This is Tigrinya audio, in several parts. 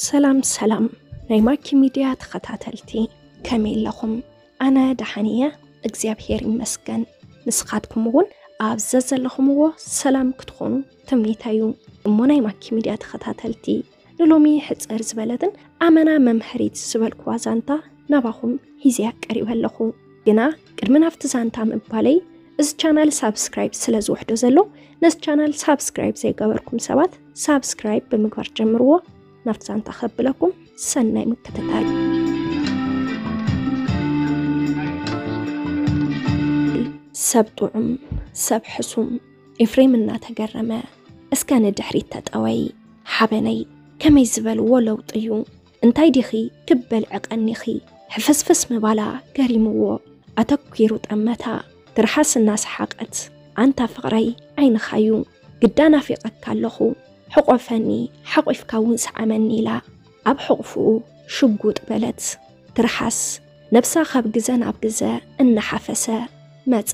ሰላም ሰላም ናይ ማኪ ሚድያ ተኸታተልቲ፣ ከመይ ኣለኹም? ኣነ ደሓን እየ፣ እግዚኣብሔር ይመስገን። ንስኻትኩም እውን ኣብ ዘዘለኹምዎ ሰላም ክትኾኑ ትምኒተይ እዩ። እሞ ናይ ማኪ ሚድያ ተኸታተልቲ፣ ንሎሚ ሕጽር ዝበለትን ኣመና መምሃሪት ዝበልኩዋ ዛንታ ናባኹም ሂዝያ ቀሪበ ኣለኹ። ግና ቅድሚ ናብቲ ዛንታ ምባለይ፣ እዚ ቻናል ሳብስክራይብ ስለ ዝውሕዶ ዘሎ፣ ነዚ ቻናል ሳብስክራይብ ዘይገበርኩም ሰባት ሳብስክራይብ ብምግባር ጀምርዎ። ናብቲ ዛንታ ከብለኩም፣ ሰናይ ምክትታል። ሰብ ጥዑም፣ ሰብ ሕሱም፣ ኤፍሬም እናተገረመ፣ እስከ ንድሕሪት ተጠወይ ሓበነይ፣ ከመይ ዝበልዎ ለውጢ እዩ? እንታይ ዲኺ ክበልዒ ቀኒኺ? ሕፍስፍስ ምባላ ገሪምዎ ኣተኲሩ ጠመታ። ትርሓስ እናሰሓቐት፣ ኣንታ ፍቕረይ ዓይንኻዩ፣ ግዳ ናፊቐካ ኣለኹ፣ ሕቆፈኒ፣ ሓቂፍካ እውን ሰዓመኒ ኢላ ኣብ ሕቑፍኡ ሽጉጥ በለት። ትርሓስ ነብሳ ካብ ግዘ ናብ ግዘ እናሓፈሰ መጸ።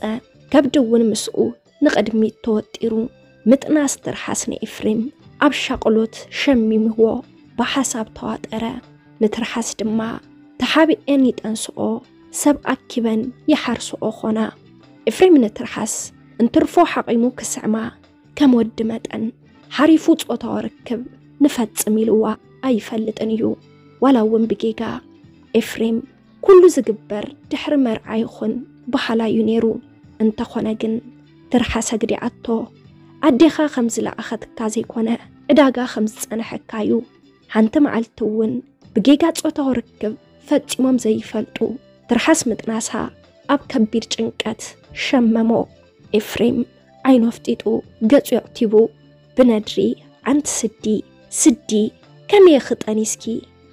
ከብዲ እውን ምስኡ ንቕድሚት ተወጢሩ። ምጥናስ ትርሓስ ንኤፍሬም ኣብ ሻቕሎት ሸሚምዎ ብሓሳብ ተዋጠረ። ንትርሓስ ድማ ተሓቢኤን ይጠንስኦ፣ ሰብ ኣኪበን ይሓርስኦ ኾና። ኤፍሬም ንትርሓስ እንትርፎ ሓቒሙ ክስዕማ ከም ወዲ መጠን ሓሪፉ ጾታዊ ርክብ ንፈጽም ኢልዋ ኣይፈልጥን እዩ። ዋላ እውን ብጌጋ ኤፍሬም ኩሉ ዝግበር ድሕሪ መርዓ ይኹን በሃላይ እዩ ነይሩ። እንተኾነ ግን ትርሓስ ኣግዲዓቶ። ኣዴኻ ከም ዝለኣኸትካ ዘይኮነ ዕዳጋ ከም ዝጸንሐካ እዩ። ሓንቲ መዓልቲ እውን ብጌጋ ጾታዊ ርክብ ፈጺሞም ዘይፈልጡ ትርሓስ ምጥናሳ ኣብ ከቢድ ጭንቀት ሸመሞ። ኤፍሬም ዓይኑ ኣፍጢጡ ገጹ የዕቲቡ ብነድሪ፣ ኣንቲ ስዲ፣ ስዲ፣ ከመይ ኢኺ ጠኒስኪ?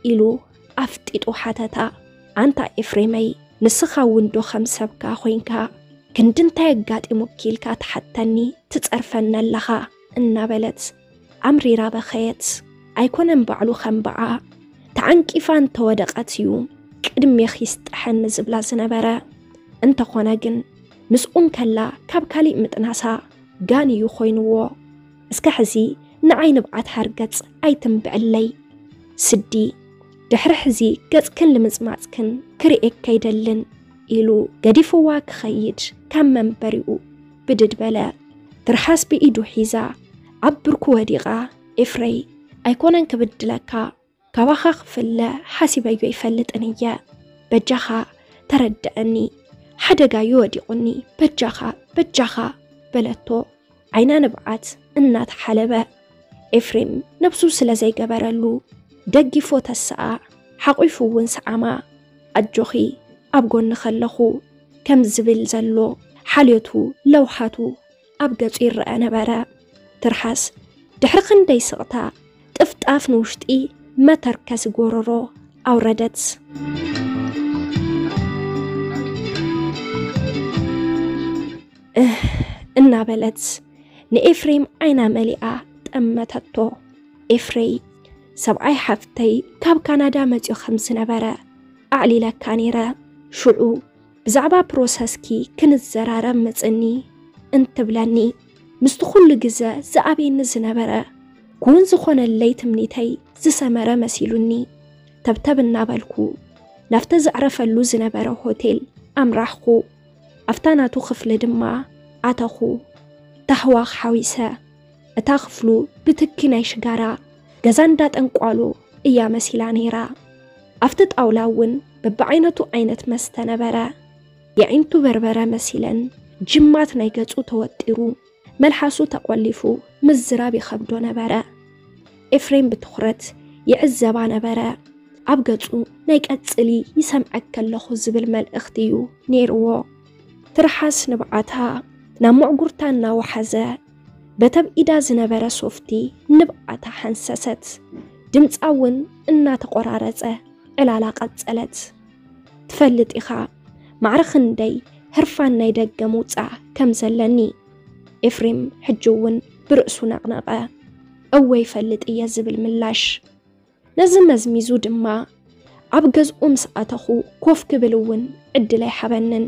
ኢሉ ኣፍጢጡ ሓተታ። ኣንታ ኤፍሬመይ፣ ንስኻ እውን ዶ ከም ሰብካ ኮይንካ ክንዲ እንታይ ኣጋጢሙኪ ኢልካ ትሓተኒ ትጸርፈኒ ኣለኻ? እናበለት ኣምሪራ በኸየት። ኣይኮነን ባዕሉ ከም በዓ ተዓንቂፋ እንተወደቐት እዩ ቅድሜኺ ይስጠሐኒ ዝብላ ዝነበረ። እንተኾነ ግን ምስኡ እንከላ ካብ ካሊእ ምጥናሳ ጋን እዩ ኮይንዎ። እስከ ሕዚ ንዓይ ንብዓት ሓርገጽ ኣይትንብዕለይ ስዲ፣ ድሕሪ ሕዚ ገጽክን ልምጽማጽክን ክርእየካ ኣይደልን ኢሉ ገዲፍዋ ክኸይድ ካብ መንበሪኡ ብድድ በለ። ትርሓስ ብኢዱ ሒዛ ኣብ ብርኩ ወዲቓ፣ ኤፍረይ፣ ኣይኮነን ክብድለካ፣ ካባኻ ክፍለ ሓሲበዮ ኣይፈልጥን እየ። በጃኻ ተረድኣኒ፣ ሓደጋ እዩ ወዲቑኒ፣ በጃኻ፣ በጃኻ በለቶ ዓይና ንብዓት እናተሓለበ። ኤፍሬም ነብሱ ስለ ዘይገበረሉ ደጊፎ ተስኣ፣ ሓቒፉ እውን ሰዓማ። ኣጆኺ ኣብ ጎንኺ ኣለኹ ከም ዝብል ዘሎ ሓልዮቱ ለውሃቱ ኣብ ገጹ ይረኣ ነበረ። ትርሓስ ድሕሪ ክንደይ ስቕታ ጥፍጣፍ ንውሽጢ መተርከሲ ጎረሮ ኣውረደት። እህ እናበለት ንኤፍሬም ዓይና መሊኣ ጠመተቶ። ኤፍሬይ ሰብኣይ ሓፍተይ ካብ ካናዳ መጺኡ ከም ዝነበረ ኣዕሊለካ ነይረ። ሽዑ ብዛዕባ ፕሮሰስኪ ክንዘራረብ ምጽኒ እንትብለኒ፣ ምስቲ ኩሉ ግዘ ዝኣብየኒ ዝነበረ ክውን ዝኾነለይ ትምኒተይ ዝሰመረ መሲሉኒ። ተብተብ እናበልኩ ናብተ ዘዕረፈሉ ዝነበረ ሆቴል ኣምራሕኩ። ኣብታ ናቱ ክፍሊ ድማ ኣተኹ። ታህዋኽ ሓዊሰ። እታ ክፍሉ ብትኪ ናይ ሽጋራ ገዛ እንዳ ጠንቋሉ እያ መሲላ ነይራ። ኣብቲ ጣውላ እውን በብዓይነቱ ዓይነት መስተ ነበረ። የዒንቱ በርበረ መሲለን ጅማት ናይ ገጹ ተወጢሩ፣ መልሓሱ ተቖሊፉ ምዝራብ ይኸብዶ ነበረ። ኤፍሬም ብትኹረት ይዕዘባ ነበረ። ኣብ ገጹ ናይ ቀጽሊ ይሰምዐኪ ኣለኹ ዝብል መልእኽቲ እዩ ነይርዎ። ትርሓስ ንብዓታ ናብ መዕጉርታ እናወሓዘ በተብ ኢዳ ዝነበረ ሶፍቲ ንብዓታ ሓንሰሰት። ድምጻ እውን እናተቖራረጸ ዕላላ ቀጸለት። ትፈልጥ ኢኻ ማዕረ ክንደይ ህርፋን ናይ ደገ ምውጻእ ከም ዘለኒ። ኤፍሬም ሕጂ እውን ብርእሱ ነቕነቐ። እወ ይፈልጥ እየ ዝብል ምላሽ። ነዚ መዝሚዙ ድማ ኣብ ገዝኡ ምስ ኣተኹ ኮፍ ክብል እውን ዕድል ኣይሃበንን።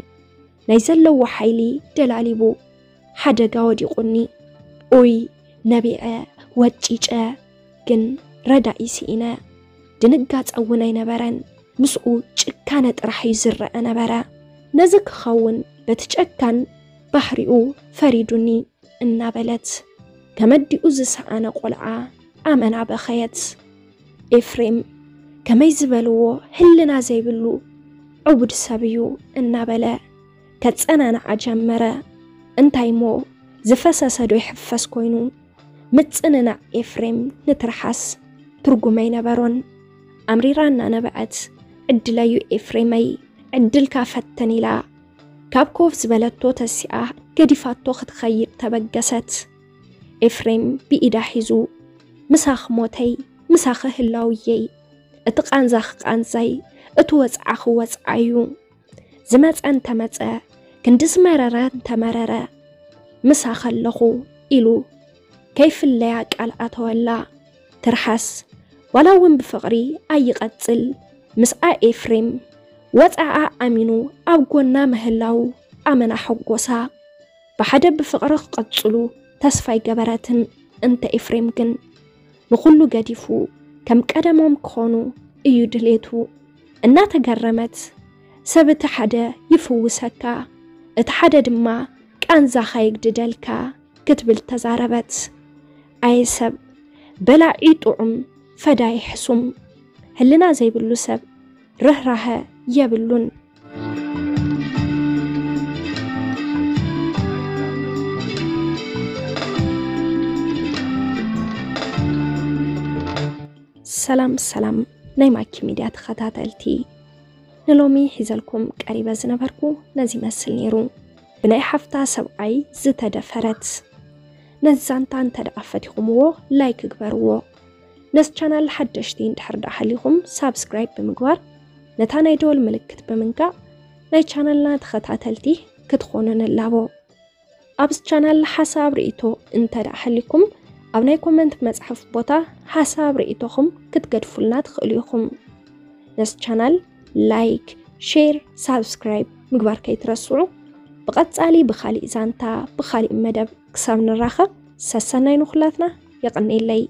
ናይ ዘለዎ ሓይሊ ደላሊቡ ሓደጋ ወዲቑኒ። ኡይ ነቢዐ ወጪጨ ግን ረዳኢ ስኢነ። ድንጋጸ እውን ኣይነበረን። ምስኡ ጭካነ ጥራሕ እዩ ዝረአ ነበረ። ነዚ ክኸውን በቲ ጨካን ባህሪኡ ፈሪዱኒ እናበለት ከመዲኡ ዝሰኣነ ቆልዓ ኣመና በኸየት። ኤፍሬም ከመይ ዝበልዎ ህልና ዘይብሉ ዕቡድ ሰብ እዩ እናበለ ከጸናንዓ ጀመረ። እንታይ እሞ ዝፈሰሰ ዶ ይሕፈስ ኮይኑ? ምጽንናዕ ኤፍሬም ንትርሓስ ትርጉም ኣይነበሮን። ኣምሪራ እናነበዐት ዕድለዩ ኤፍሬመይ ዕድልካ ፈትን ኢላ ካብ ኮፍ ዝበለቶ ተሲኣ ገዲፋቶ ክትኸይድ ተበገሰት። ኤፍሬም ብኢዳ ሒዙ ምሳኺ ሞተይ ምሳኺ ህላውየይ፣ እቲ ቃንዛኺ ቃንዛይ እቲ ወጽዓኺ ወጽዓዩ። ዝመጸ እንተመጸ ክንዲ ዝመረረ እንተመረረ ምሳኺ ኣለኹ ኢሉ ከይፍለያ ቃል ኣተወላ። ትርሓስ ዋላ እውን ብፍቕሪ ኣይቐጽል ምስኣ ኤፍሬም ወጻኣ ኣሚኑ ኣብ ጎና ምህላው ኣመና ሓጎሳ። ብሓደ ብፍቕሪ ክቐጽሉ ተስፋ ኣይገበረትን። እንተ ኤፍሬም ግን ንኹሉ ገዲፉ ከም ቀደሞም ክኾኑ እዩ ድሌቱ። እናተገረመት ሰብ እቲ ሓደ ይፍውሰካ፣ እቲ ሓደ ድማ ቃንዛኻ ይግድደልካ ክትብል ተዛረበት። ኣየ ሰብ በላዒ ጥዑም ፈዳይ ሕሱም ህልና ዘይብሉ ሰብ ርህራሀ የብሉን። ሰላም ሰላም ናይ ማኪ ሚድያ ተኸታተልቲ፣ ንሎሚ ሒዘልኩም ቀሪበ ዝነበርኩ ነዚ ይመስል ነይሩ። ብናይ ሓፍታ ሰብኣይ ዝተደፈረት። ነዚ ዛንታ እንተ ደኣ ፈቲኹምዎ ላይክ ግበርዎ። ነዚ ቻናል ሓደሽቲ እንድሕር ደኣ ሃሊኹም ሳብስክራይብ ብምግባር ነታ ናይ ደወል ምልክት ብምንካእ ናይ ቻናልና ተኸታተልቲ ክትኾኑ ንላቦ። ኣብዚ ቻናል ሓሳብ ርእይቶ እንተ ደኣ ሃሊኩም ኣብ ናይ ኮመንት መጽሓፍ ቦታ ሓሳብ ርእይቶኹም ክትገድፉልና ትኽእሉ ኢኹም። ነዚ ቻናል ላይክ፣ ሼር፣ ሳብስክራይብ ምግባር ከይትረስዑ። ብቐጻሊ ብኻሊእ ዛንታ ብኻሊእ መደብ ክሳብ ንራኸብ ሰሰናይ ንኹላትና። የቐንየለይ።